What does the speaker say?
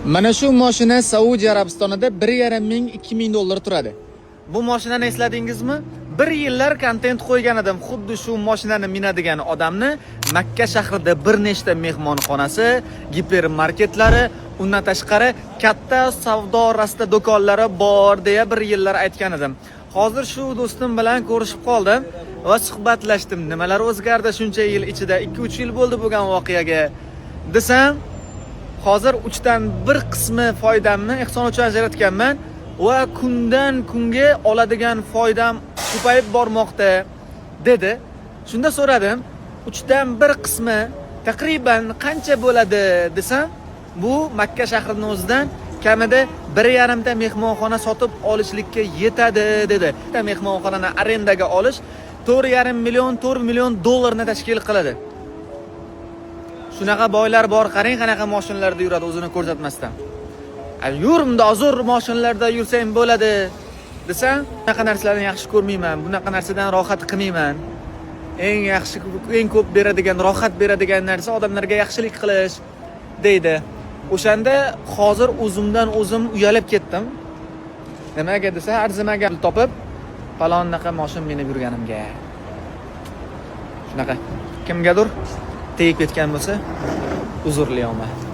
Mana shu mashina Saudiya Arabistonida 1,5 ming, 2 ming dollar turadi. Bu mashinani esladingizmi? Bir yillar kontent qo'ygan edim. Xuddi shu mashinani minadigan odamni Makka shahrida bir nechta mehmonxonasi, gipermarketlari, undan tashqari katta savdo rasta do'konlari bor deya bir yillar aytgan edim. Hozir shu do'stim bilan ko'rishib qoldim va suhbatlashdim. Nimalar o'zgardi shuncha yil ichida? 2-3 yil bo'ldi bo'lgan voqeaga desam, hozir uchdan bir qismi foydamni ehson uchun ajratganman va kundan kunga oladigan foydam ko'payib bormoqda, dedi. Shunda so'radim, uchdan bir qismi taqriban qancha bo'ladi desam, bu Makka shahrini o'zidan kamida 1,5 ta mehmonxona sotib olishlikka yetadi, dedi. Bitta mehmonxonani arendaga olish 4,5 million, 4 million dollarni tashkil qiladi. Shunaqa boylar bor, qarang, qanaqa mashinalarda yuradi o'zini ko'rsatmasdan. "A, yur, bundoq zo'r mashinalarda yursang bo'ladi", desam, bunaqa narsalarni yaxshi ko'rmayman, bunaqa narsadan rohat qilmayman. Eng yaxshi, eng ko'p beradigan, rohat beradigan narsa odamlarga yaxshilik qilish, deydi. O'shanda hozir o'zimdan o'zim uyalib ketdim. Nimaga desa, arzimagan pul topib, palonnaqa moshin minib yurganimga. Shunaqa. Kimgadir tegib ketgan bo'lsa, uzrli omad.